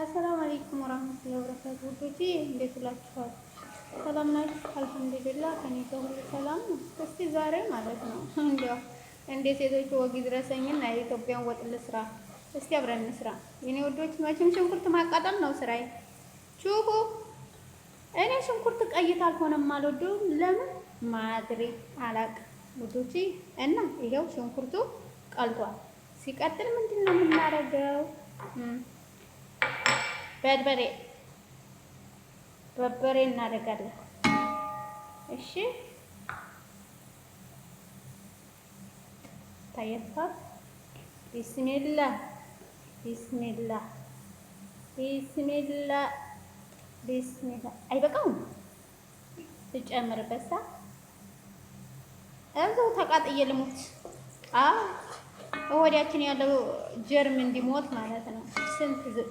السلام عليكم ورحمة الله وبركاته። ውዶቼ እንዴት ውላችኋል? ሰላም ናችሁ? الحمد لله ከኔ ጋር ሁሉ ሰላም ነው። እስቲ ዛሬ ማለት ነው እንዲያው እንደ ሴቶች ወግ ይድረሰኝና የኢትዮጵያን ወጥ ልስራ። እስቲ አብረን እንስራ የኔ ውዶች። መቼም ሽንኩርት ማቃጠል ነው ስራዬ። ቹሁ እኔ ሽንኩርት ቀይት አልሆነም አልወደውም። ለምን ማድሪ አላቅም ውዶቼ። እና ይሄው ሽንኩርቱ ቀልቷል። ሲቀጥል ምንድን ነው የምናደርገው? በርበሬ በርበሬ እናደርጋለን። እሺ ታያችኋል። ቢስሚላ ቢስሚላ ቢስሚላ ቢስሚላ። አይበቃውም ልጨምርበት። እዛው ተቃጥዬ ልሙት። አዎ ወዲያችን ያለው ጀርም እንዲሞት ማለት ነው።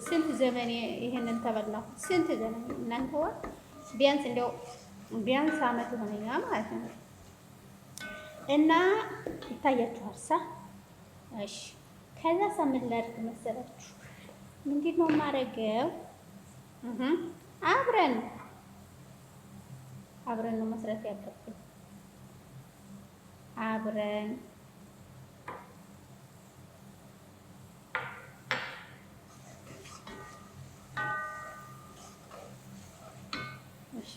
ስንት ዘመን ይሄንን ተበላሁ። ስንት ዘመን እናንተ ዋ ቢያንስ እንደው ቢያንስ አመት ይሆነኛል ማለት ነው። እና ይታያችኋል ሳ እሺ። ከዛ ሳምን ላድርግ መሰላችሁ? ምንድን ነው የማደርገው? አብረን አብረን ነው መስራት ያለብን አብረን። እሺ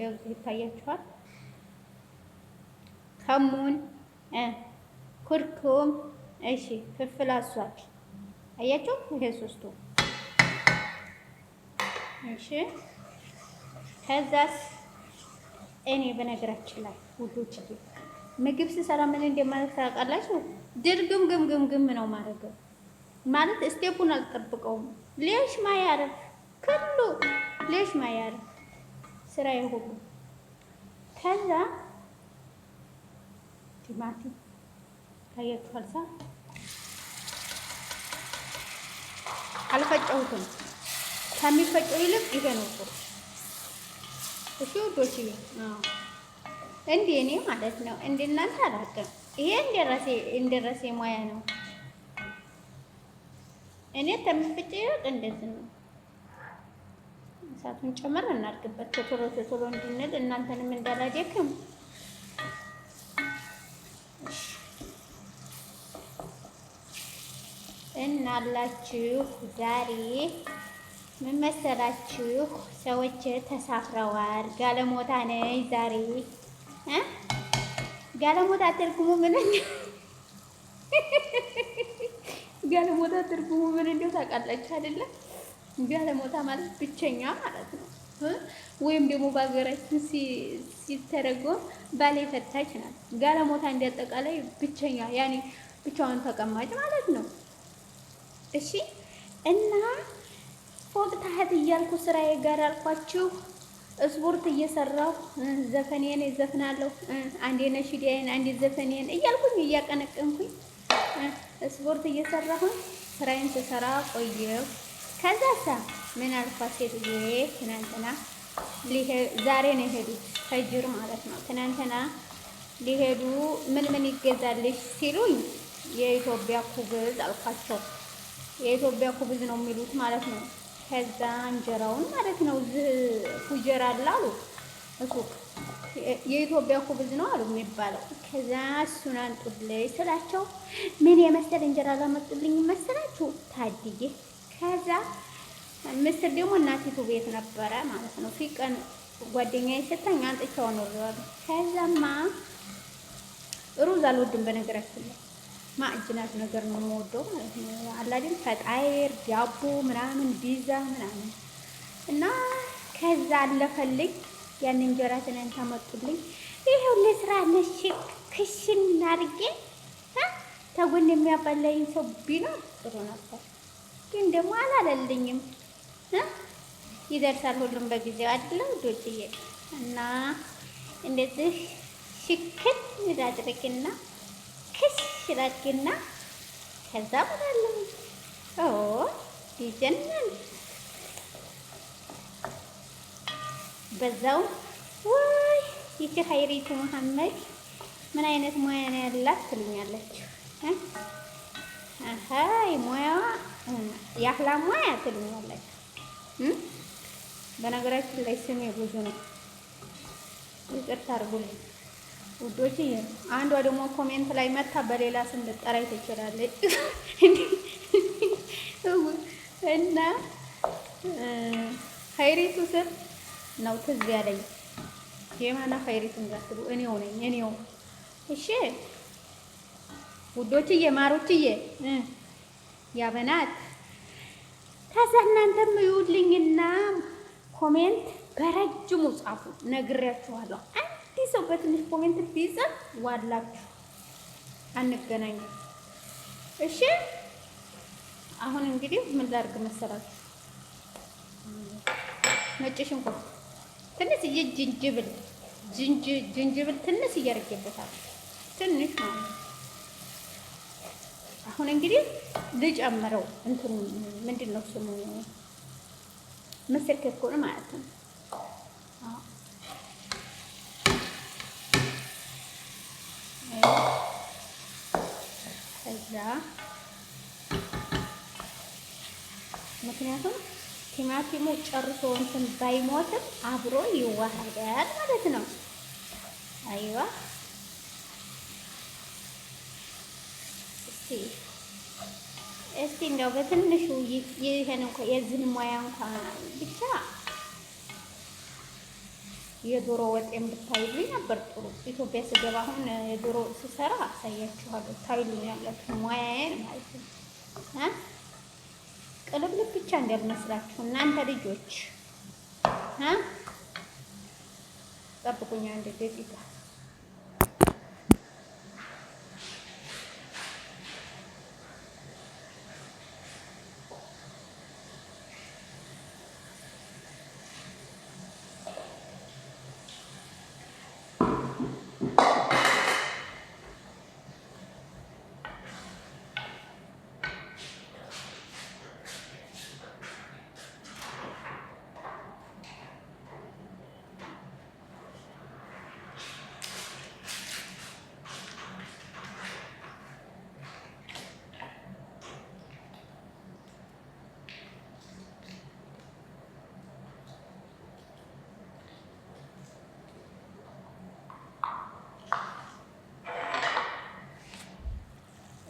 ያው ይታያችኋል። ከሙን፣ ኩርኩም፣ እሺ ፍልፍል አሷል አያችሁ፣ ይሄ ሶስቱ። እሺ ከዛስ እኔ በነገራችን ላይ ውዶች ምግብ ስሰራ ምን እንደማለት ታውቃላችሁ? ድርግም ግም ግም ግም ነው ማድረገው። ማለት step ኡን አልጠብቀውም። ليش ما يعرف كله ليش ما يعرف ስራዬ ሁሉ። ከዛ ቲማቲም ታያችኋል። ሳ አልፈጨሁትም። ከሚፈጨው ይልቅ ይሄ ነው ጥሩ። እሺ ውዶች፣ እንደ እኔ ማለት ነው፣ እንደ እናንተ አላውቅም። ይሄ እንደራሴ ሙያ ነው። እኔ ከሚፈጨው ይልቅ እንደዚህ ነው። እሳቱን ጨመር እናድርግበት ቶሎ ቶሎ እንድንል እናንተንም እንዳላደክም። እናላችሁ ዛሬ ምን መሰላችሁ? ሰዎች ተሳፍረዋል። ጋለሞታ ነኝ ዛሬ። ጋለሞታ ትርጉሙ ምን ጋለሞታ ትርጉሙ ምን እንደው ታውቃላችሁ አይደለም? ጋለሞታ ማለት ብቸኛ ማለት ነው። ወይም ደግሞ በሀገራችን ሲተረጎም ባሌ ፈታች ናት። ጋለሞታ እንዲያጠቃላይ ብቸኛ ያኔ ብቻዋን ተቀማጭ ማለት ነው። እሺ እና ፎቅ ታህት እያልኩ ስራዬ ጋር አልኳችሁ ስፖርት እየሰራሁ ዘፈኔን እዘፍናለሁ። አንዴ ነሽዳዬን አንዴ ዘፈኔን እያልኩኝ እያቀነቀንኩኝ ስፖርት እየሰራሁኝ ስራዬን ስሰራ ቆየሁ። ከዛሳ ምን አልኳት ሴትዬ፣ ትናንትና ዛሬ ነው የሄዱት ፈጅር ማለት ነው። ትናንትና ሊሄዱ ምን ምን ይገዛልሽ ሲሉኝ የኢትዮጵያ خبز አልኳቸው። የኢትዮጵያ خبز ነው የሚሉት ማለት ነው። ከዛ እንጀራውን ማለት ነው እዚህ ፉጀራ አለ አሉ ሱቅ የኢትዮጵያ خبز ነው አሉ የሚባለው። ከዛ እሱን አንጡልኝ ስላቸው ምን የመሰለ እንጀራ ላመጡልኝ መሰላችሁ ታድዬ። ከዛ ምስር ደግሞ እናቲቱ ቤት ነበረ ማለት ነው። ፊቀን ጓደኛዬ ሰታኝ አንጥቻው ኖሬዋለሁ። ከዛማ ሩዝ አልወድም በነገራችን ላይ معجنات ነገር ነው የምወደው ማለት ነው። አላዲን فطاير፣ ዳቦ ምናምን፣ ፒዛ ምናምን እና ከዛ አለፈልኝ ያን እንጀራ ትናንት አመጡልኝ። ይሄው ለስራ ነሽክ ክሽን አድርጌ ተጎን የሚያበላኝ ሰው ቢኖር ጥሩ ነበር፣ ግን ደግሞ አላለልኝም። ይደርሳል ሁሉም በጊዜው አይደለም ዶጭዬ። እና እንደዚህ ሽክል ላድርግና ክሽ ላድርግና ከዛ በላለሁ። ኦ ይጀናል። በዛው ወይ ይቺ ሀይሪቱ መሐመድ ምን አይነት ሙያ ነው ያላት ትሉኛለች። አሃይ ሙያዋ የአህላም ሙያ ትሉኛላችሁ። በነገራችን ላይ ስሜ ብዙ ነው፣ ይቅርታ አድርጉልኝ ውዶች። አንዷ ደግሞ comment ላይ መታ በሌላ ስም ልጠራኝ ትችላለች። እና ኸይሪቱ ስም ነው ትዝ ያለኝ። የማና ኸይሪቱ እንዳትሉ እኔው ነኝ እኔው። እሺ ውዶችዬ፣ ማሮችዬ፣ ያበናት ከዛ እናንተም ይውልኝና comment በረጅሙ ጻፉ። ነግሬያችኋለሁ። አንድ ሰው በትንሽ comment ቢጽፍ ዋላችሁ አንገናኝም። እሺ አሁን እንግዲህ ምን ላድርግ መሰላችሁ? ነጭ ሽንኩርት ትንሽ ዝንጅብል ዝንጅብል ትንሽ እያደረጌበታለሁ ትንሽ ማለት ነው። አሁን እንግዲህ ልጨምረው እንትኑ ምንድን ነው ስሙ ምስር ክኩን ማለት ነው። ከዛ ምክንያቱም ቲማቲሙ ጨርሶ እንትን ባይሞትም አብሮ ይዋሃዳል ማለት ነው። አይዋ እስቲ እስቲ እንደው በትንሹ ይሄን እንኳን የዚህን ሙያ እንኳን ብቻ የዶሮ ወጤን ብታዩልኝ ነበር ጥሩ። ኢትዮጵያ ስገባ አሁን የዶሮ ወጥ ስሰራ አሳያችኋለሁ። ታዩልኛላችሁ ሙያዬን ማለት ነው። ቅልብልብ ብቻ እንዳልመስላችሁ እናንተ ልጆች እ ጠብቁኝ አንድ ደቂቃ።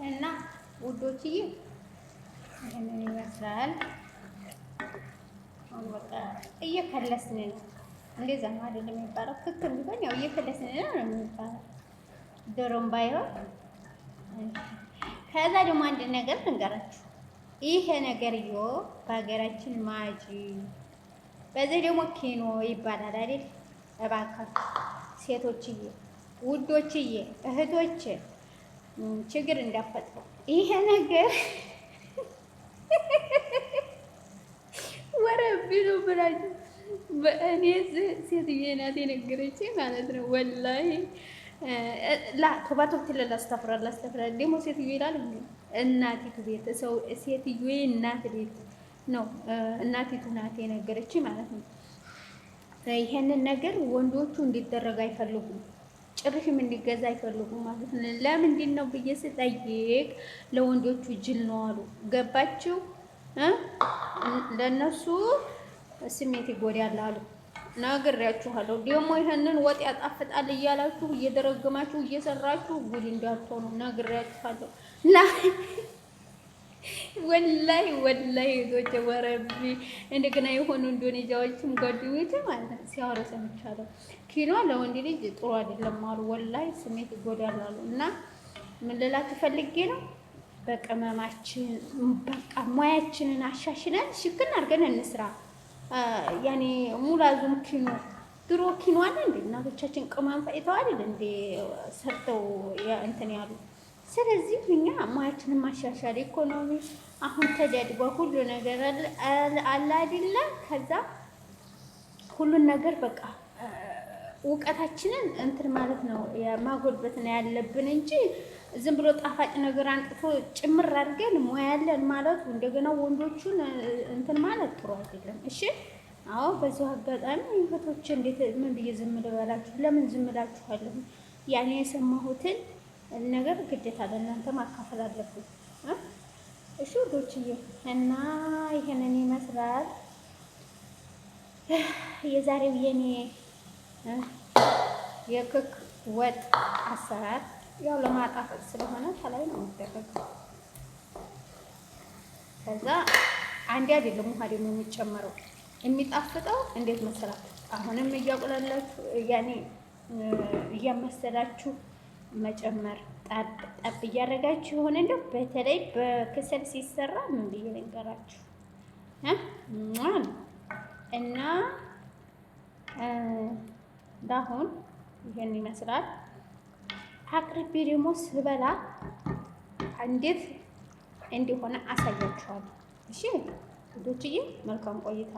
እና ውዶችዬ ይህንን ይመስላል። አሁን በቃ እየከለስን ነው። እንደዛ ነው አይደለም የሚባለው? ክክም ቢሆን ያው እየከለስን ነው የሚባለው፣ ዶሮም ባይሆን። ከዛ ደግሞ አንድ ነገር ልንገራችሁ። ይሄ ነገርዮ በሀገራችን ማጂ፣ በዚህ ደግሞ ኪኖ ይባላል አይደል? እባካችሁ ሴቶችዬ፣ ውዶችዬ፣ እህቶቼ ችግር እንዳፈጥሩ ይሄ ነገር ወረቢ ነው ብላችሁ በእኔ ሴትዬ ናት የነገረችኝ ማለት ነው። ወላሂ ላ ቶባ ቶብት አስተፍራላ አስተፍራላ ደግሞ ሴትዮ ይላል እናቲቱ ቤት ሰው ሴትዮ እናት ቤት ነው እናቲቱ ናት የነገረችኝ ማለት ነው። ይሄንን ነገር ወንዶቹ እንዲደረግ አይፈልጉም። ጭርሽም እንዲገዛ አይፈልጉም ማለት ነው። ለምንድን ነው ብዬ ስጠይቅ ለወንዶቹ ጅል ነው አሉ። ገባችሁ? ለእነሱ ስሜት ይጎዳል አሉ። ነግሬያችኋለሁ። ደግሞ ይህንን ወጥ ያጣፍጣል እያላችሁ እየደረገማችሁ እየሰራችሁ ጉድ እንዳትሆኑ ነግሬያችኋለሁ። ወላይ ወላይ ዞች ወረቢ እንደገና የሆኑ ኢንዶኔዥያዎችም ጓደኞች ማለት ነው ሲያወሩ ሰምቻለሁ። ኪኖ ለወንድ ልጅ ጥሩ አይደለም አሉ። ወላይ ስሜት ይጎዳል አሉ። እና ምን ልላችሁ ፈልጌ ነው በቅመማችን በቃ ሙያችንን አሻሽለን ሽክን አድርገን እንስራ። ያኔ ሙላዙም ኪኖ ድሮ ኪኖ አለ እንዴ? እናቶቻችን ቅመም ፈጭተዋል እንዴ ሰርተው እንትን ያሉ። ስለዚህ እኛ ሙያችንን ማሻሻል ኢኮኖሚ አሁን ተጃድጓ ሁሉ ነገር አለ አይደለ? ከዛ ሁሉን ነገር በቃ እውቀታችንን እንትን ማለት ነው ማጎልበት ነው ያለብን እንጂ ዝም ብሎ ጣፋጭ ነገር አንጥፎ ጭምር አድርገን ሙያለን ማለቱ እንደገና ወንዶቹን እንትን ማለት ጥሩ አይደለም። እሺ፣ አዎ። በዚሁ አጋጣሚ እህቶች እንዴት ምን ብዬ ዝም ልበላችሁ? ለምን ዝም እላችኋለሁ? ያኔ የሰማሁትን ነገር ግዴታ ለእናንተ ማካፈል አለብን። እሺ ውዶችዬ፣ እና ይሄንን ይመስላል የዛሬው የኔ የክክ ወጥ አሰራር። ያው ለማጣፈጥ ስለሆነ ከላይ ነው የሚደረገው። ከዛ አንዴ አይደለም ውሃ ደግሞ የሚጨመረው። የሚጣፍጠው እንዴት መሰላችሁ? አሁንም እያቁላላችሁ ያኔ እያመሰላችሁ መጨመር ጠብ ጠብ እያደረጋችሁ የሆነ እንደው በተለይ በክሰል ሲሰራ ምን ብዬ ልንገራችሁ እና አሁን ይሄን ይመስላል። አቅርቤ ደግሞ ስበላ እንዴት እንዲሆነ አሳያችኋለሁ። እሺ ውዶችዬ፣ መልካም ቆይታ።